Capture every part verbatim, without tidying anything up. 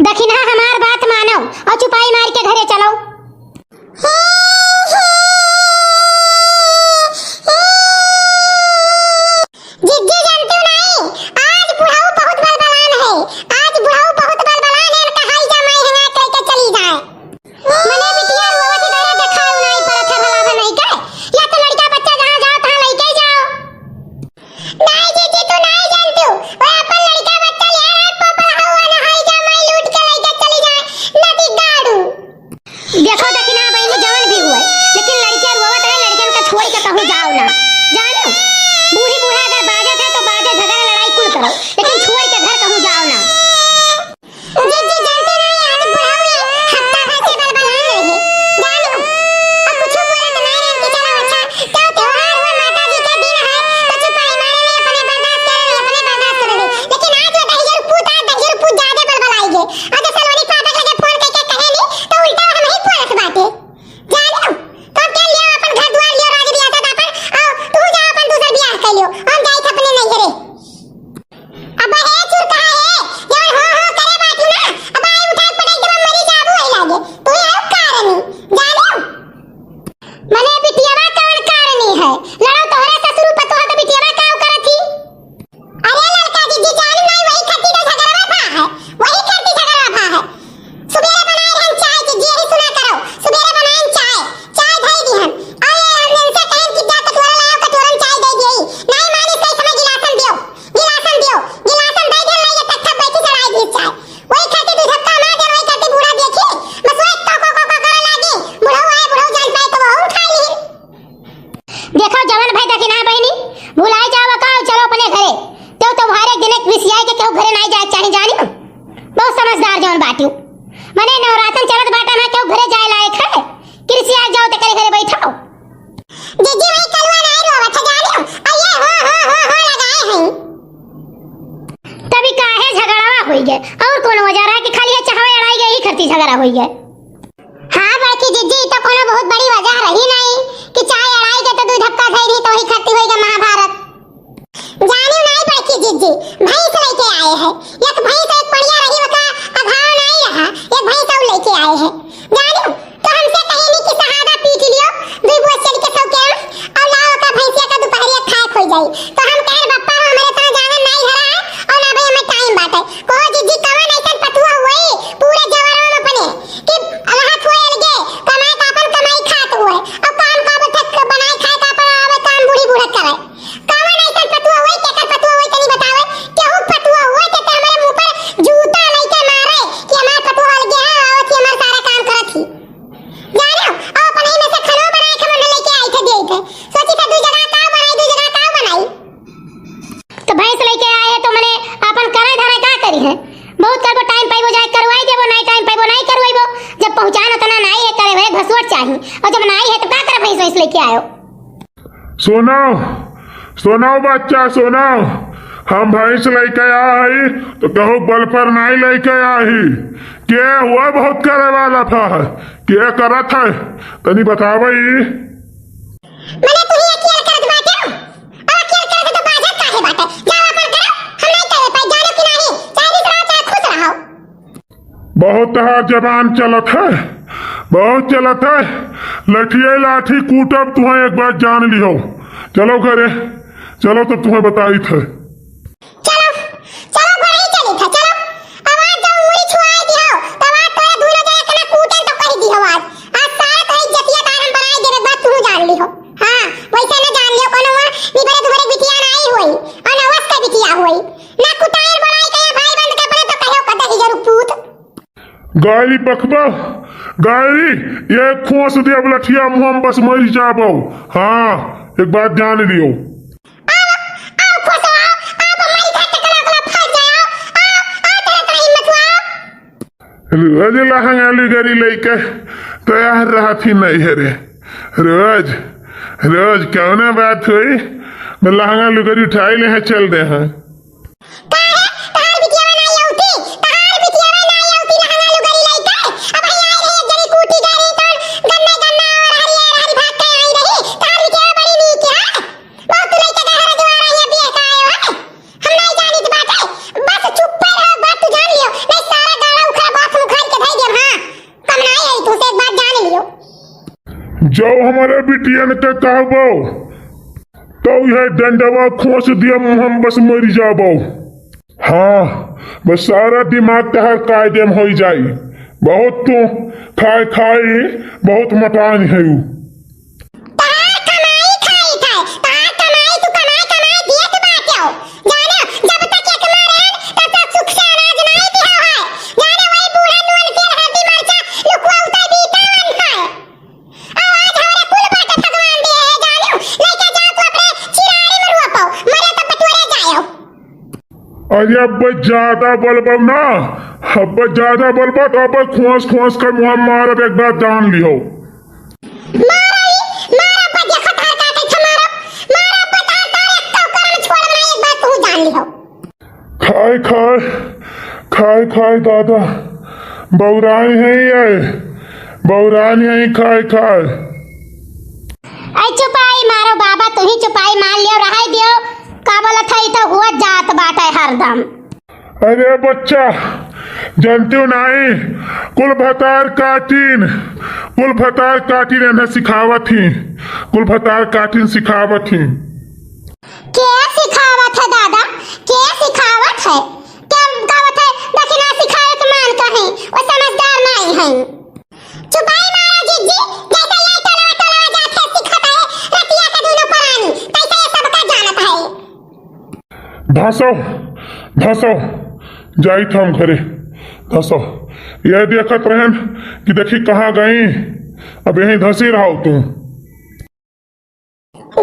दखिनहा, हमार बात मानो और चुपाई मार के घरे चलो। जिज्जी, जानती हो नहीं, आज बुढ़ऊ बहुत बलबलान है, आज बुढ़ऊ बहुत बलबलान है, इनका हाई जमाई है, यहाँ लेके चली जाए। मने बिटिया रोवत ही दर्द देखाई उनाई परत है, भला भा नहीं के? या तो लड़का बच्चा जहाँ जाओ, तहाँ लइके जाओ। नाई जिज्जी, तू नाई जानतू। ओए अपन लड़का बच्चा लिया रे, पोपल हवा ना हाई जमाई लूट के लइके चली जाए, नदी गाड़ू। देखो दखिनहा बहिनी, जवन भी हुए, लेकिन लड़का रोवत है, लड़कन का छोड़ के कहूँ जाओ ना। जानो, बूढ़ी बूढ़ा अगर बाजत है तो बाजे, झगड़ा लड़ाई कुल करो, लेकिन छोड़ के घर कहूँ जाओ ना। जिज्जी, जानते नहीं, आज बुढ़ऊ ये हफ्ता भर से बलबलान रहे। जानो, अब कुछ बोलत नहीं रहे कि चलो अच्छा, तो त्योहार हुआ, माता जी के दिन है, तो चुपाई मारे नहीं, अपने बर्दाश्त करे नहीं, अपने बर्दाश्त करे नहीं। लेकिन आज ये दहिजर पूत, आज दहिजर पूत ज्यादा बलबलाई गे। और जब सलोनी फाटक लगे फोन करके कहे नहीं, तो उल्टा हम ही बोलत बाटे। जानो, तो अब क्या लियो अपन घर दुआर लियो, राज रियासत अपन, आओ, तू जाओ अपन दूसर बियाह कर लियो, हम जाई अपने नैहरे। अब हे चुरकहा हे, जवन हो हो करे बाटू ना, अब आई उठाई पटाई देबा, मरी जाबू आई लागे। तू ही आउ कारनी, जानो? मने बिटियावा कवन कारनी है? लड़ो तोहरे ससुर पतोह तो बिटियावा का करत ही? अरे लड़का जिज्जी जानू नहीं, वही खातिर तो झगड़वा भा है, वही खातिर झगड़वा भा है। सुबेरे बनाए रहन चाय जिज्जी, यही सुना करो, सुबेरे बनाए चाय, चाय धई दिहन। अरे हम इनसे कहन कि जा कटोरा लाओ, कटोरा में चाय दे दिए। नहीं मानिस तो इस समय गिलासन दियो। गिलासन दियो, गिलासन दे दे, लइके तख्ता बैठी चढ़ाई दी चाय। वही खातिर दू धक्का मार दे, वही खातिर बूढ़ा देखी, बस वही को, को, को, को करे लागी। बुढ़ऊ आए, बुढ़ऊ जान पाए तो वो उठा ली। देखो जवन भाई दखिनहा बहिनी, भुलाई जाओ का, चलो अपने घरे। तो त्योहार एक दिन एक विसियाई के केहू घरे नहीं जाए चाहे जानी। बहुत समझदार जवन बाटियो। मने नवरातन चलत बाटा ना, केहू घरे जाए लायक है? किरसिया जाओ ते करे घरे बैठाओ। जिज्जी वही कलुआ नाई रोवत है जानियो, और ये हो, हो, हो, हो लगाए हैं। तभी काहे झगड़ावा होई गए, और कौन वजह रहा कि खाली ये चाहवा अड़ाई गए ही खरती झगड़ा होई गए। हाँ बड़की जिज्जी, ई तो कोनो बहुत बड़ी वजह रही नहीं कि चाय अड़ाई गए तो दू धक्का धई रही तो वही खरती होई गए महाभारत। जानियो नाई बड़की जिज्जी, भैंस लइके आए हैं। एक भैंस एक पड़िया रही, ओका अभाव नाई रहा, एक भैंस और लइके आए हैं। जानियो, तो हमसे कहे नहीं कि सहादा पीट लियो, दुई बोस चल के सौ के और लाओ ओका भैंसिया का दुपहरिया खाए खोई जाई। तो हम कहे, "बप्पा हो, हमरे इतना जांगर नाई धरा है और ना भाई हमें टाइम बाटे।" कहो, "जिज्जी, कवन ऐसन पतुआ हुई पूरे जवरवा में अपने कि रहत हुए अलगे, कमाए का अपन कमाई खात हुए और काम का बचत बनाए खाए का अपन आवे काम बूढ़ी बूढ़त करे।" कवन ऐसन पतुआ होई, केकर पतुआ होई, तनी बतावे। केहू पतुआ होई, ते, ते हमरे मुंह पर जूता लइके मारे कि हमार पतुआ अलगे है, आवत ही हमार सारा काम करत ही। जानो, अब अपन ही में से खानो बनाए के मन लइके आई थे, दिए थे। सोची थे, दू जगह का बनाई, दू जगह का बनाई। तो भैंस लइके आए हैं, तो मने अपन करे धरे का करी है? बहुत करबो, टाइम पाइबो, जाए करवाई देबो, नहीं टाइम पाइबो, नहीं करवाइबो। जब पहुँचान उतना नहीं है, करे भरे घसोट चाही, और जब नहीं है, तो का करे भैंस वैंस लइके आयो? सुनो, सुनो बच्चा, सुनो, हम भैंस लइके आही, तो कहू बलफर नाई लइके आही। के हुआ बहुत करे वाला था, के करत है, तनी बतावे ई। मने तू ही अकेल करत बाटे, अब अकेल करत तो बाजत काहे बाटे? जाओ अपन करो, हम नहीं करे पाई, जानो कि नहीं, चाहे रिस रहो, चाहे खुश रहो। बहुत तहार जबान चलत है, बहुत चलत है। लठिए लाठी कूटब तुहें, एक बात जान लिहो। चलो घरे, चलो तब तुहें बताइत है। चलो, चलो घरे ही चली था, चलो। अब आज जब उंगली छुआई दिहो, तब आज तोरे दूनो जने इतना कूटन तो कह दिहो आज। आज सारा तोरे इज्जतिया तार हम बनाई देबे, बात तू जान लिहो। हाँ, वैसे न जान लियो, कोनो हुआ निबरे दुबरे बिटिया नाई होई, अनवस के बिटिया होई। ना कुटाइल बोलाई कहे भाई बंद के अपने तो कहो कदे ही जरू पूत। गायरी बकबा, गायरी, ये खोस दे अब लठिया मुँह में बस मर जाबो। हाँ, एक बात जान लियो। आओ, आओ खोसो, आओ, आओ, हमारी घर तक लग लग फंस जाओ। आओ, आओ, तेरा इतना हिम्मत हुआ। रोज लहंगा लुगरी लइके तैयार रहत ही नहीं है रे। रोज, रोज कौना बात होई, मैं लहंगा लुगरी उठाई ले हैं, चल दे हैं। काहे? तहार बिटियावा नाई औती, तहार बिटियावा नाई औती लहंगा लुगरी लइके। अब ही आई रही एक जनी कूटी गई रही तौन गन्ने गन्ना और हरी हरी भाग के आई रही। तहार बिटियावा बड़ी नीक है। बहुत तू लइके गहरा जुआरा ये बिया का आयो है। हम नाई जानित बाटे। बस चुप्पे रहो, बात तू जान लियो। नहीं सारा गाड़ा उखड़ा जउ हमरे बिटियन के कहबउ, तउ यह डंडवा खोंस दिया मुँह में, बस मरि जाबउ। हाँ, बस सारा दिमाग तहार कायदे में होइ जाई। बहुत तू खाए खाए, बहुत मटान है उ। तहार कमाई खाई खाए, तहार कमाई तू कमाए कमाए दियत बाटे हो। जाने, जब तक एक मारे तब तक सुख से अनाज नाहीं दिहा है। जाने वही बूढ़ा नून तेल हल्दी मरचा लुकवा उतार बीता वन है। अउ आज हमरे कुल बाटे भगवान दिए है जानू, लइके जाओ तू अपने चिरारी में रोपो, मरे तो बटोरे जायो। अरे अब ज्यादा बोलबो ना, अब ज्यादा बोलबो तो अब खोंस खोंस कर मुँह मारब, एक बात जान लिहो। मारो ई, मारो अब देखो तार काटे थे, मारो, मारो अब तार तार एक तो करम छोड़ ना, एक बात तू जान लिहो। खाए खाए, खाए खाए दादा, बौराई है ये, बौराई है खाए खाए। ऐ चुपाई मारो बाबा, तुही चुपाई मार लियो, रहाई दियो, का बोलत है, ई तो हुआ जात बाटे हरदम। अरे बच्चा, जनतिउ नाहीं, कुल भतार काटिन, कुल भतार काटिन एन्हें सिखावत ही, कुल भतार काटिन सिखावत ही। के सिखावत है दादा? के सिखावत है? के कहत है दखिना सिखावे के मान कहीं? वो समझदार नाहीं है। चुपाई मारो जिज्जी, जैसे ये टोलवा टोलवा जात है सिखत है रतिया के दुनो परानी, तैसे ये सबका जानत है। धसो, धसो, जाइत हम घरे। धसो, ये देखत रहन कि देखी कहाँ गई, अब यहीं धसी रहो तू।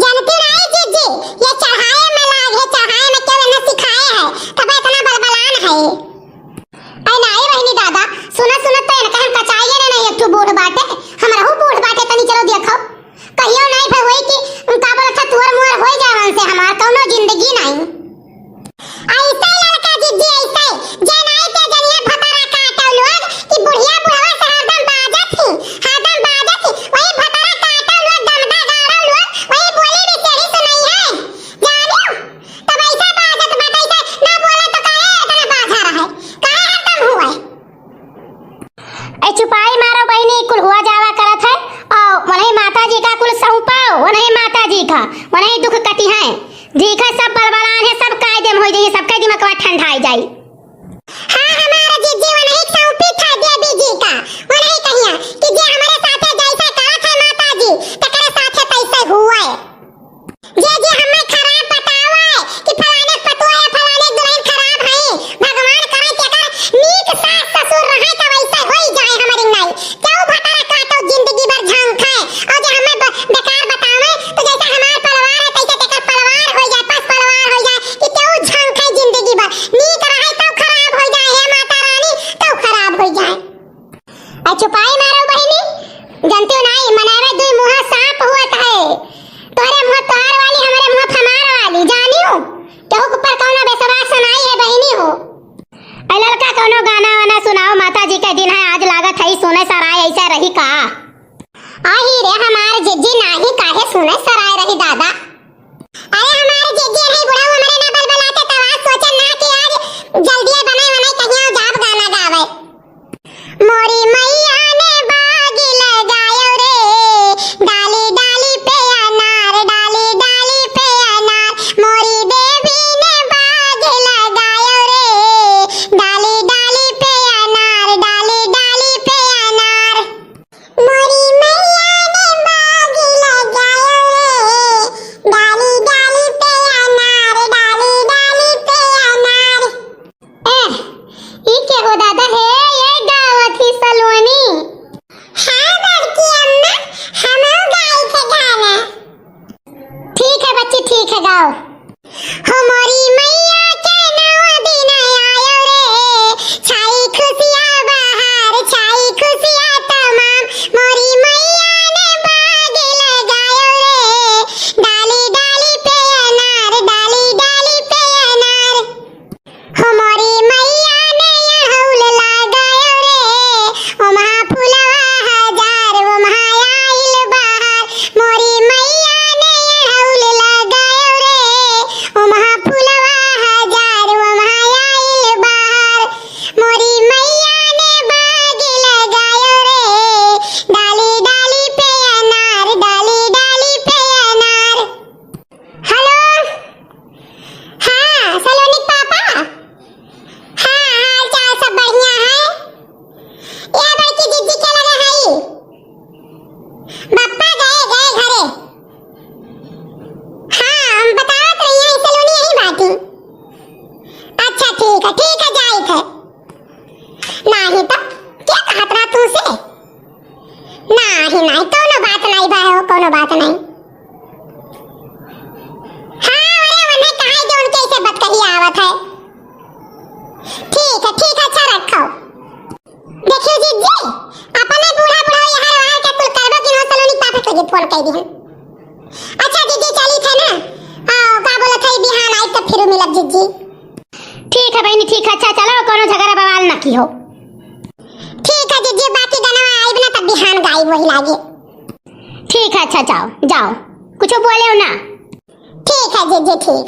जनती नाहीं जिज्जी, ये चढ़ाए में लाग है, चढ़ाए में केहू एन्हें सिखाए है, तब इतना बलबलान है। ऐ नाहीं बहिनी दादा, सुनत सुनत तो इनका हम कचाइए ना, नाहीं एक ठो बूढ़ बाटे, हमरहू बूढ़ बाटे, तनी चलो देखो, कहियो नाहीं फिर होई कि का बोलत है, तुअर मुअर होई जाए उनसे, हमार कौनो जिंदगी नाहीं। ऐसे ललका जिज्जी, ऐसे, जे नाई ते जनिए भतारा काटो लोग, कि बुढ़िया बुढ़वा से हरदम बाजत ही, हरदम बाजत ही, वही भतारा काटो लोग, दमदा गाड़ो लोग, वही बोली में टेढ़ी सुनाई है। जानियो, तब ऐसे बाजत बा, ऐसे ना बोले तो काहे इतना बाझा रहे? काहे हरदम हुए? ए चुपाई मारो बहिनी, कुल हुआ जावा करत है। और वनही माता जी का कुल सौंपाओ, वनही माता जी का, वनही दुख कटी है। जी का सब बलबलान है, सब कायदे में हो जाइए, सबका दिमागवा ठंडाई जाई। हाँ, हमारा जिज्जी वनही सौंपी था देवी जी का, वनही कहिया कि जे हमारे साथे जैसे करत है माता जी, तकरे साथे तैसे हुए। जे जे हमें खराब बतावे कि फलाने पतोह या फलाने दुल्हन खराब है, भगवान करे कि अगर नीक सास ससुर रहे तो वैसे होई जाए हमारी नाई। केहू भतारा काटो जिंदगी भर झंखे, और जे हमें ब-, बेकार बतावे तो जैसे हमार परिवार है तैसे तेकर परिवार हो जाए, पस परिवार हो जाए कि केहू झंखे जिंदगी भर। नीक रहे तो खराब हो जाए, हे माता रानी, तो खराब हो जाए। आ चुपाई मारो बहिनी, जनतियो नाई, मनवे दुई मुहा साँप हुअत है। तोहरे मुहा तोहार वाली, हमरे मुहा हमार वाली, जानियो। केहू के ऊपर कौनो विश्वास नाई है बहिनी हो। ए ललका कौनो गाना वाना सुनाओ, माता जी के दिन है, आज लागत है सुने सराय ऐसे रही का? आही रे हमार जिज्जी, नाही काहे सुने सराय रही दादा। अरे हमारे जिज्जी नहीं बुढ़ऊ हमरे ना बलबलाते तो आज सोचन ना कि आज जल्दिए बनाए बनाए कहिया जाब गाना गावे। मोरी मैया ने बाग लगायो रे, डाली डाली पे अनार, डाली डाली पे अनार, मोरी देवी ने बाग लगायो रे, डाली डाली पे अनार, डाली डाली पे अनार। मोरी मैया ने बाग लगायो रे, तब क्या कहत रहा तू से? नाही, नाही, कौनो बात नाही बा हो, कौनो बात नाही। हाँ, अरे, उन्हें कहा कि उनके इसे बतकही आवत है। ठीक है, ठीक है, अच्छा रखो। देखियो जिज्जी, अपने बूढ़ा बूढ़ा यहाँ रहा के कुल करबो कि ना, सलोनी पापे के फोन कर दी। अच्छा जिज्जी, चली थे ना। आओ, का बोलत है, बिहान आई तो फिर मिलब जिज्जी। ठीक है बहनी, ठीक है, अच्छा चलो, कौनो झगड़ा बवाल ना की हो। ठीक है जिज्जी, बाकी गाना आइब ना तब बिहान गाइब वही लागे। ठीक है, अच्छा जाओ, जाओ, कुछ बोले हो ना। ठीक है जिज्जी, ठीक।